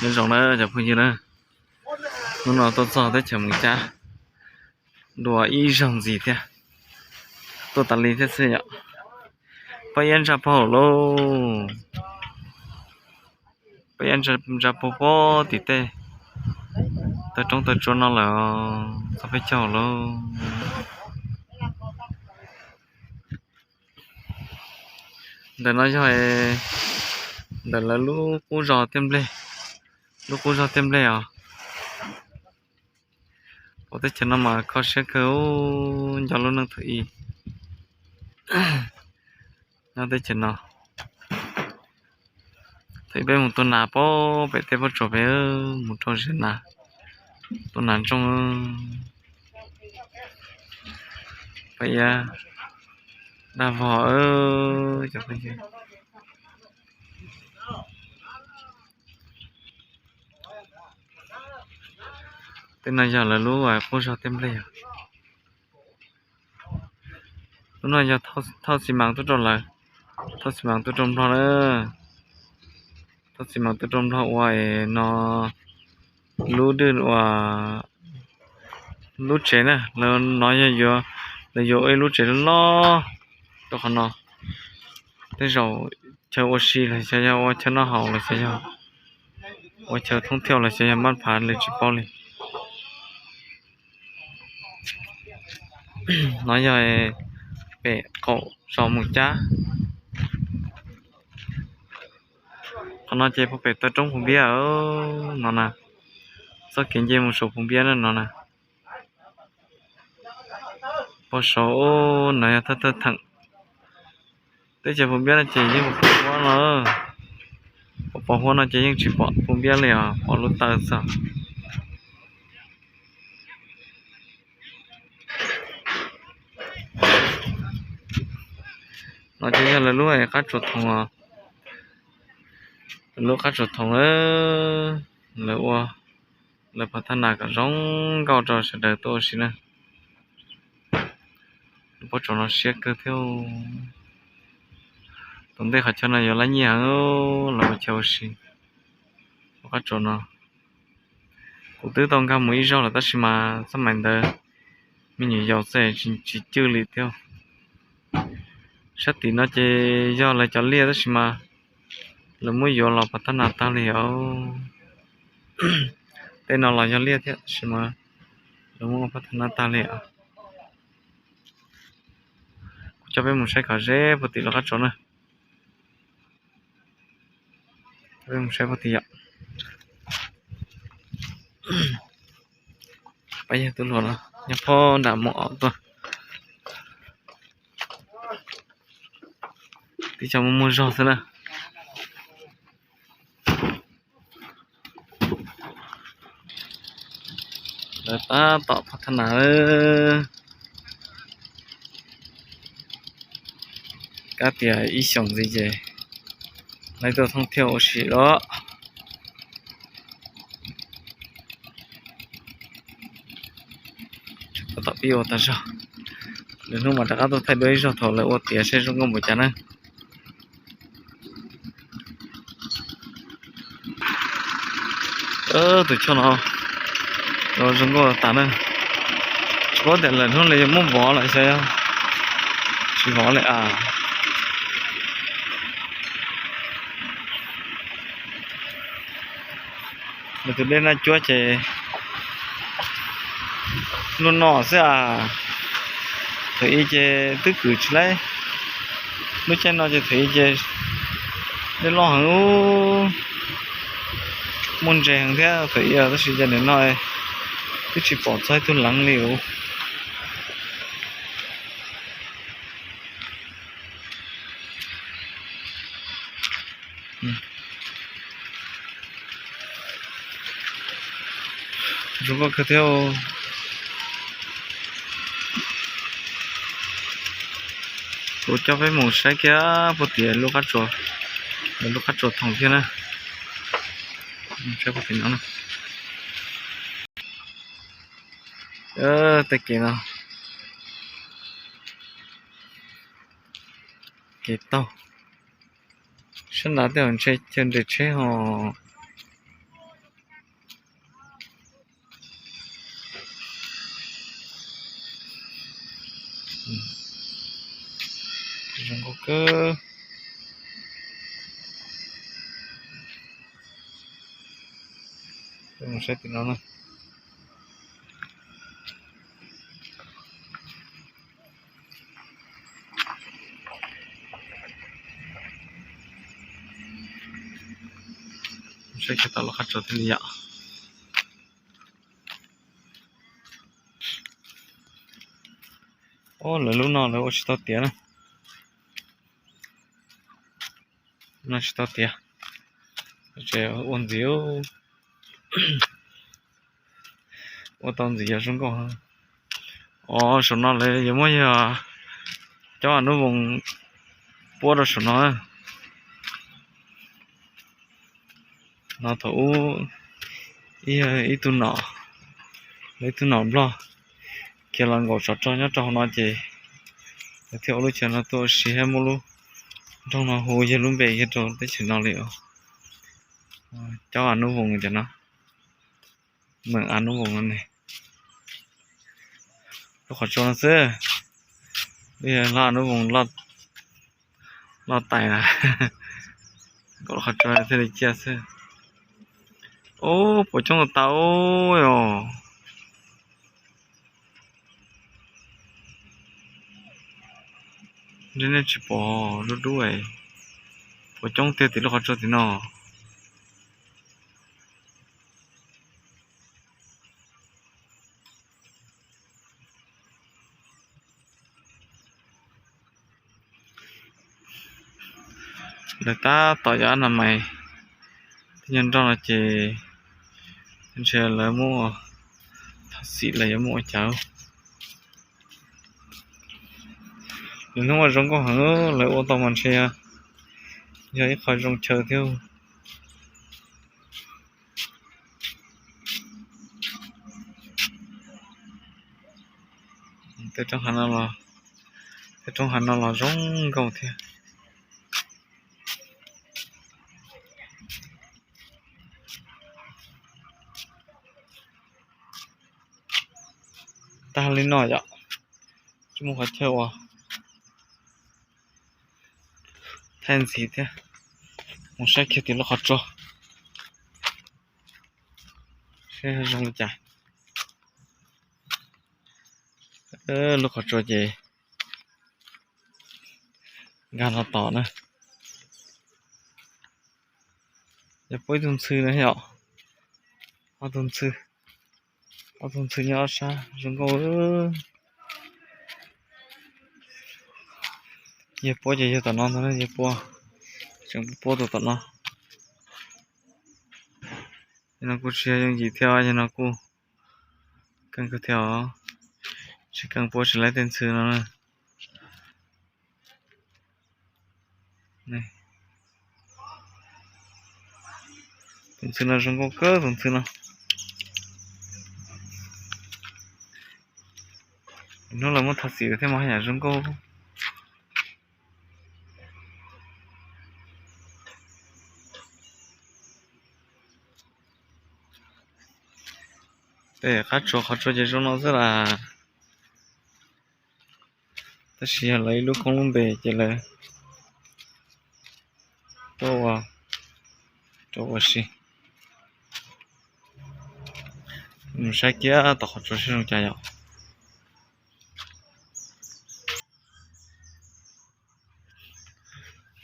Nyob zoo na cov phooj ywg na, hnub no tuaj txog teb chaws Moos Cab dua ib zaug ntxiv thiab, tuaj tas li thiab xwb yom. Pab iab ntsa paug lauj, pab iab ntsa paug pob tim tej, taw roob taw tsua no lawm, txog peb caug lauj. Ntawm no yog ntawm lawv lub qub zos tiaj nplej, lub qub zos tiaj nplej os. Ua teb chaws no mas kho siab kawg, nco lub neej thaum ub. Nyob teb chaws no, thaum ub peb mus tua nas pem tej pob tsuas pem, mus rau ziag nas, tua nas ntsooj. Pab iab daj vog cov phooj ywg. Tej no yog lawv lub qub zos tiaj nplej os. Lub no yog thauj xi mas tuaj rau lawv, thauj xi mas tuaj rau Nplog na, thauj xi mas tuaj rau Nplog ua es no lub dwj ua lub tsev na, lawv no yog yuav, lawv yuav ua ib lub tsev loj loj rau qhov no. Tej zaum chaw ua si los xyov yog ua chaw noj haus los xyov yog ua chaw thoob thiaj los xyov yog maj phav li tsis paub li. No yog pem qaum zos Moos Cab. Qhov no ces puag pem taw roob Phu Npiab no na, txoj kev nce mus saum Phu Npiab na no na. Pog saud no yog thawj thawj theem. Teb chaws Phu Npiab no ces yeej pom huab no, pom pom huab no ces yeej tsis pom Phu Npiab li os, pom lub taw xwb. No ces yog lawv lub qab tsuas thoom os, lawv lub qab tsuas thoom lawv, lawv ua, lawv pov thab nas kom zoo nkauj rau sawv daws tuaj ua si na. Lub pob tsuas no siab kawg thiab. Tus ntej qhov chaw no yuav lab nyiaj heev, lawv ua chaw ua si lub qab tsuas no. Kuv twb tau nkag mus ib zaug lawm tab sis mas xab mais ntawd me nyuam yaus xwb tsis cwj li thiab. Sab tim no ces yog lawv cov liaj tab sis mas lawv muab yuav los pov thab nas tag li os. Tej no los yog liaj thiab tab sis mas lawv muab pov thab nas tag li os. Kuv coj peb mus saib kom ze puag tim lub qab tsuas na. Peb mus saib puag tim yom. Pab yawg tub hluas no nyob phob nram mus os tuaj. Tib co muaj muaj zog xwb na. Lawv tab tom pov thab nas, kab tias ib xyoos ntxiv ces lawv tuaj thoob thiaj ua si los. Tab tom pib ua tag zog, lwm hnub mas rov qab tuaj thaij dua ib zaug thaum lawv ua tiav seb zoo nkauj npaum cas na. Tus choj no los zoo nkauj tas na. Tsis paub tias lwm hnub li yuav muab vov lawm xyov, tsis vov li as. Lawv tus dej Naj Cuab ces luaj no xwb as. Thaum ub ces twb kwm tsis laib, lub caij no ces thaum ub ces dej loj heev, muaj ntses heev thiab thaum ub, tab sis cas nim no twb tsis pom txog ib tug leev li os. Zoo nkauj kawg thiab. Kuv coj peb mus saib kiag puag tim lub qab tsuas, lub qab tsuas thoom thiab na. Saib puag tim no, tej kev no, kev taug. Sab nrad tej zaum ntshe chaw nres tsheb ho. Kawg. Mus saib tim no na. Saib kiag tom lub qhov tsua thiaj li yom. Lawv lub no lawv ua tsis tau tiav na. No tsis tau tiav, ua ntxiv, ua tau ntxiv yog zoo nkauj. Os, saum no lawv yuav muab yog cov a nub voos puab rau saum no. No thaum ub ib, ib tug nom, lawv ib tug nom nplog khiav los nkaum tsov rog nyob rau hauv no ces lawv thiaj ua lub chaw no tuaj ua si thiab muab lub nroog no hu yog lub npe yog rau teb chaws no li os. Cov a nub voos cov no, meem a nub voos no ne. Lub qhov tsua no xwb, lub a nub voos loj tais na. Nkaum lub qhov tsua thiaj li ciaj xwb. Ub, puas coob tas tas yom. Ntshe nej tsis pom, dub dub, puas coob tiag tim lub qhov tsua tim no. Lawv tab tom yuav ab na mais thiab nyob nroj no ces ntshe lawv muab thov xim los yuav muab ua cas. Lwm hnub mas zoo nkauj heev, lawv ua tau mas ntshe yog ib qho zoo chaw thiab. Tej roob hav no los zoo nkauj thiab. Tag li no yom, tsis muaj qhov chaw ua thaij ntxiv thiab. Mus saib kiag tim lub qhov tsua seb zoo li cas. Lub qhov tsua ces nkag no tom na. Yog puab ib tug ntxhw na yom. Ob tug ntxhw, ob tug ntxhw nyob ob sab zoo nkauj. Yawg puab ces yawg tom no ntag, yawg puab tseem puab tus tom no. Yawg no kuj tsis yog yooj yim thiab, yawg no kuj keej kawg thiab os. Tsis keej puab tsis laib tej ntxhw no na. Tus ntxhw no zoo nkauj kawg tus ntxhw no. Hnub los muab thov txim thiab mas haj yam zoo nkauj. Tej qab tsuas qhov tsua ces zoo no xwb las. Tab sis yog lawv ib lub koob lub npe ces lawv tuaj ua, tuaj ua si. Mus saib kiag tom qhov tsua seb zoo cas yom.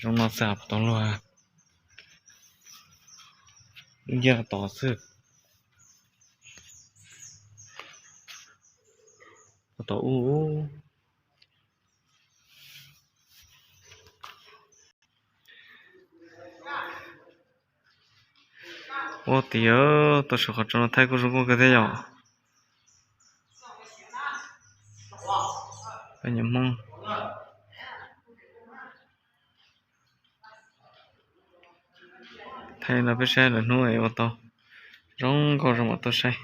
Zoo no xwb puas tau luag, lub nyiaj tod xwb. Puas tau ub. Ua tiag, tau saum qhov tsua no thaij kuj zoo nkauj kawg thiab yom. Peb nyuam Hmoob thaij no peb saib lwm hnub ua tau zoo nkauj zoo mam tuaj saib.